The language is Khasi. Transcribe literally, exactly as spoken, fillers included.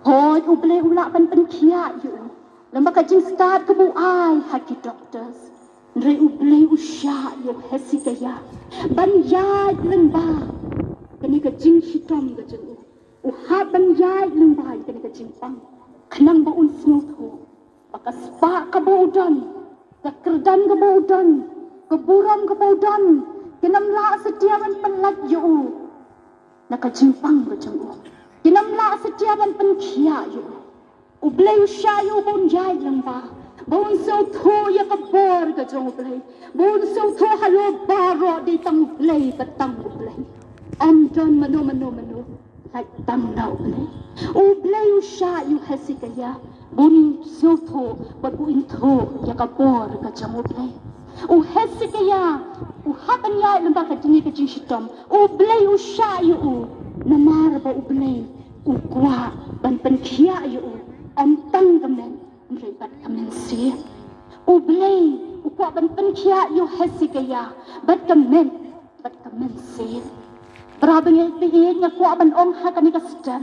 Hooid, U Blei u lah ban pynkhiah ïa u lyngba ka jingstad kaba u ai ha ki doctors. Hynrei U Blei u shah ïa u Hezekiah ban ïaid lyngba kane ka jingshitom ka jong u. U hap ban ïaid lyngba ïa kane ka jingpang khnang ba un sngewthuh ba ka spah kaba u don, ka kyrdan kaba u don, ka burom kaba u don, kin ym lah satia ban pynlait ïa u na ka jingpang ka jong u. Kin ym lah satia ban pynkhiah ïa u. U Blei u shah ïa u ba un ïaid lyngba, ba un sngewthuh ïa ka bor ka jong U Blei, ba un sngewthuh halor baroh dei tang U Blei, ba tang U Blei. Ym don mano mano mano, lait tang na U Blei. U Blei u shah ïa u Hezekiah ba un sngewthuh bad ba un thoh ïa ka bor ka jong U Blei. U Hezekiah u hap ban ïaid lyngba kane ka jingshitom. U Blei u shah ïa u namar ba U Blei u kwah ban pynkhiah ïa u, ym tang ka met hynrei bad ka mynsiem. U Blei u kwah ban pynkhiah ïa u Hezekiah bad ka met bad ka mynsiem. Para bangeit, nga kwah ban ong ha kane ka step,